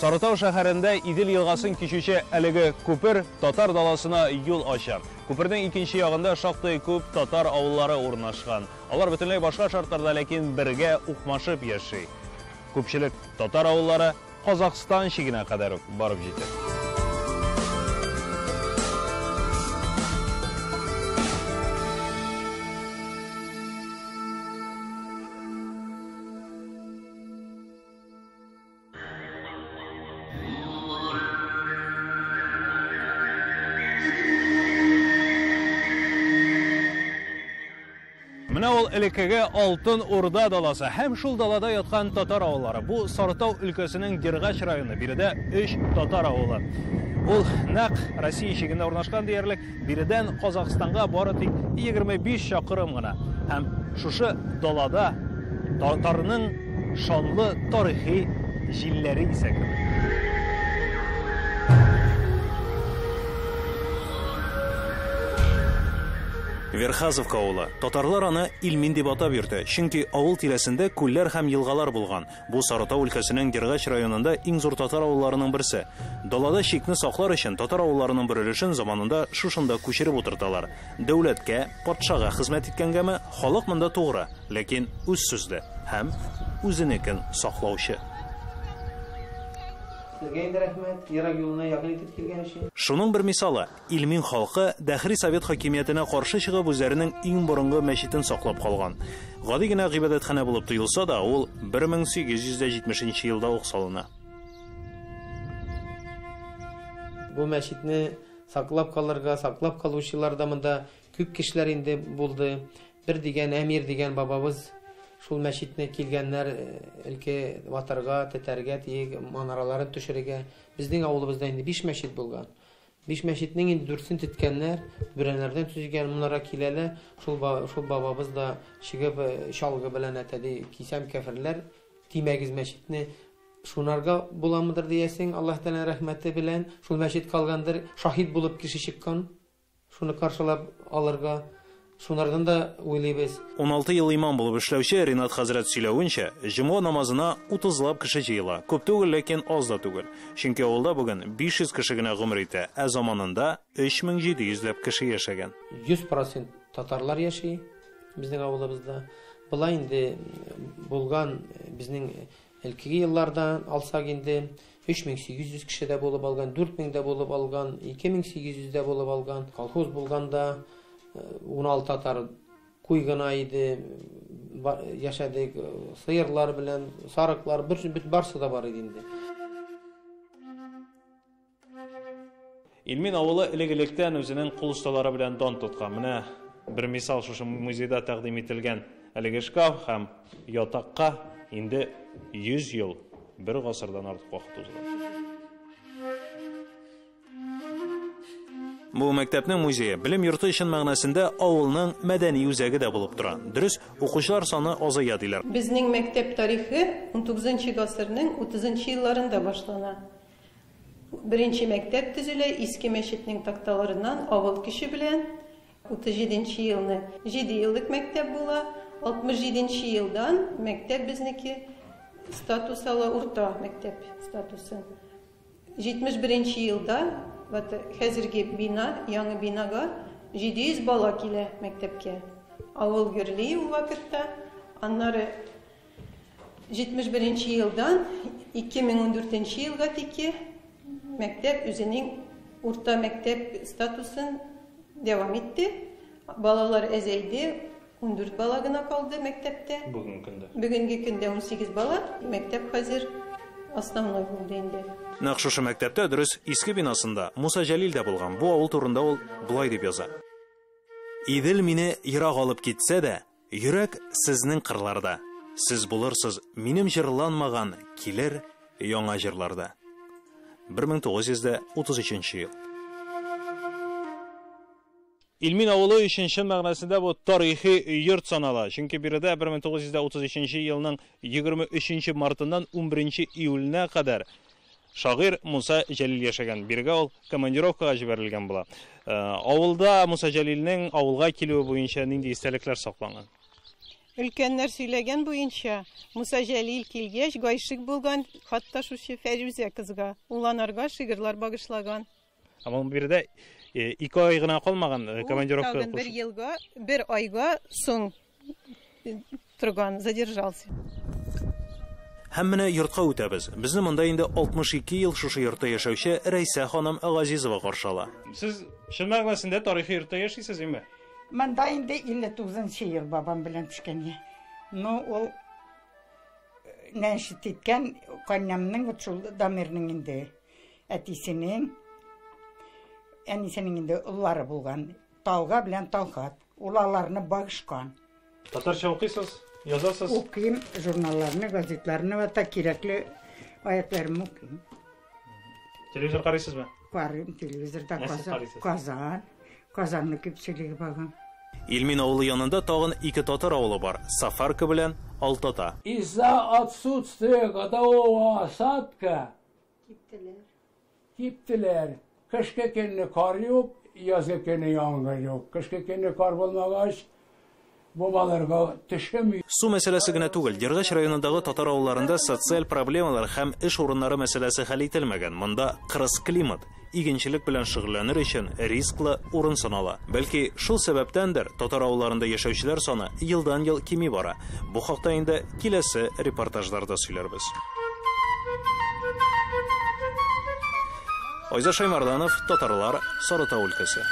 Сарытау шәһәрендә Идел елгасын кичүче әлеге күпер татар даласына юл ача. Күпернең икенче ягында шактый күп татар авыллары урнашкан. Алар бөтенләй башка шартларда, ләкин бергә укмашып яши. Күпчелек татар авыллары Казахстан чигенә кадәр үк барып җитә. Менә ул элеккеге Алтын Урда даласы һәм шул далада яткан татар авыллары. Бу Сарытау өлкәсенең Дергач районы. Биредә өч татар авылы. Ул нәкъ Россия чигендә урнашкан диярлек. Биредән Казахстанга бары тик 25 чакрым гына. Һәм шушы далада татарның шанлы тарихи җилләре исә кебек. Верхазовка авылы. Татарлар аны Илмин дип атап йөртә, чөнки авыл тирәсендә күлләр һәм елгалар булган. Бу Сарытау өлкәсенең Дергач районында иң зур татар авылларының берсе. Далада чикне саклар өчен татар авылларының бер өлешен заманында шушында күчереп утырталар. Дәүләткә, патшага хезмәт иткәнгәме, халык монда тугры, ләкин үз сүзле һәм үзенекен саклаучы. Сезгә инде рәхмәт, ерак юлны якын итеп килгән өчен. Шуның бер мисалы, Илмин халкы дәһри совет хакимиятенә каршы чыгып үзләренең иң борынгы мәчетен саклап калган. Гади генә гыйбадәтханә булып тоелса да, ул 1870 елда ук салына. Бу мәчетне саклап калырга, саклап калучылар да монда күп кешеләр инде булды. Бер дигән әмир дигән бабабыз шул мәчетне килгәннәр элке ватарга, тетәргә, тиек манараларын төшерергә. Безнең авылыбызда инде биш мәчет булган. Биш мәчетнең инде дүртсен теткәннәр, бүрәнәләрдән төзегән, монара киләләр, шул, шул бабабыз да чыгып чалгы белән әтәди, кисәм кәферләр, тимәгез мәчетне, шунарга буламыдыр диясең, Аллаһ Тәгаләнең рәхмәте белән шул мәчет калгандыр, шаһит булып кеше чыккан. Шуны каршылап алырга, шунардан да уйлыйбыз. 16 ел имам булып эшләүче Ринат хәзрәт сөйләвенчә, җомга намазына утызлап кеше җыела. Күп түгел, ләкин аз да түгел. Чөнки авылда бүген 500 кеше генә гомер итә, ә заманында 3700 ләп кеше яшәгән. 100 процент татарлар яши безнең авылыбызда. Болай инде булган безнең Элкеге еллардан алсак инде, 3800 кеше дә булып алган, 4000 дә булып алган, 2800 дә булып алган. Колхоз булганда 16 татар куй гына иде, яшәдек, сыерлар белән, сарыклар, бер барсы да бар иде инде. Илмин авылы элек-электән үзенең кул осталары белән дан тоткан. Менә бер мисал шушы музейда тәкъдим ителгән әлеге шкаф һәм ятакка инде 100 ел, бер гасырдан артык вакыт узган. Бу мәктәпнең музее белем йорты чын мәгънәсендә авылның мәдәни үзәге дә булып тора. Дөрес, укучылар саны азая диләр. Безнең мәктәп тарихы 19 гасырның 30 елларында башлана. Беренче мәктәп төзелә Иске мәчетнең такталарыннан авыл көче белән. 37 нче елны җиде еллык мәктәп була. 67 нче елдан мәктәп безнеке статус ала, урта мәктәп статусы. 71 нче елда вот хәзерге бина, яңа бинага 700 бала килә мәктәпкә. Авыл гөрли ул вакытта. Аннары 71 нче елдан 2014 нче елга тике мәктәп үзенең урта мәктәп статусын дәвам итте. Балалар әзәйде, 14 бала гына калды мәктәптә. Бүгенге көндә? Бүгенге көндә 18 бала. Мәктәп хәзер основной булды инде. Нәкъ шушы мәктәптә, дөрес, иске бинасында Муса Җәлил дә булган. Бу авыл турында ул болай дип яза. Идел мине ерак алып китсә дә, Йөрәк сезнең кырларда. Сез булырсыз минем җырланмаган килер яңа җырларда. 1933 ел. Илмин авылы өчен чын мәгънәсендә бу тарихи йорт санала. Чөнки биредә 1933 елның 23 мартыннан 11 июленә кадәр Шагыйрь Муса Җәлил яшәгән. Бирегә ул командировкага җибәрелгән була. Авылда Муса Җәлилнең авылга килүе буенча нинди истәлекләр сакланган? Өлкәннәр сөйләгән буенча, Муса Җәлил килгәч, гайшык булган хат ташучы Фәрүзә кызга. Ул анарга шигырьләр багышлаган. Ә моның биредә 2 ай гына калмаган командировка. Тагын бер елга, бер айга соң торган, задержался. Һәм менә йортка үтәбез. Безне монда инде 62 ел шушы йортта яшәүче Рәйсә ханым Газизова каршы ала. Сез чын мәгънәсендә тарихи йортта яшисез, име? Монда инде 59 ел бабам белән төшкәнгә. Ну, ул нәшит иткән кайнамның вот шул Дамирның инде әтисенең, әнисенең инде уллары булган. Талга белән Талхат. Ул аларны багышкан. Татарча укыйсыз, язасыз? Укыйм, журналларны, газетларны, вата кирәкле аятларымны укыйм. Телевизор карыйсызмы? Карыйм, телевизорда Казан. Казан. Казанны күпчелеге багам. Илмин авылы янында тагын ике татар авылы бар. Сафарка белән Алтата. Из-за отсутствия годового осадка киптеләр. Киптеләр. Кышкы көнне кар юк, язгы көнне яңгыр юк. Кышкы көнне кар булмагач, бабаларга төшем. Су мәсьәләсе генә түгел, Дергач районындагы татар авылларында социаль проблемалар һәм эш урыннары мәсьәләсе хәл ителмәгән. Монда кырыс климат, игенчелек белән шөгыльләнер өчен рисклы урын санала. Бәлки, шул сәбәптәндер татар авылларында яшәүчеләр саны елдан-ел кими бара. Бу хакта инде киләсе репортажларда сөйләрбез. Айза Шаймарданов, Татарлар, Сарытау өлкәсе.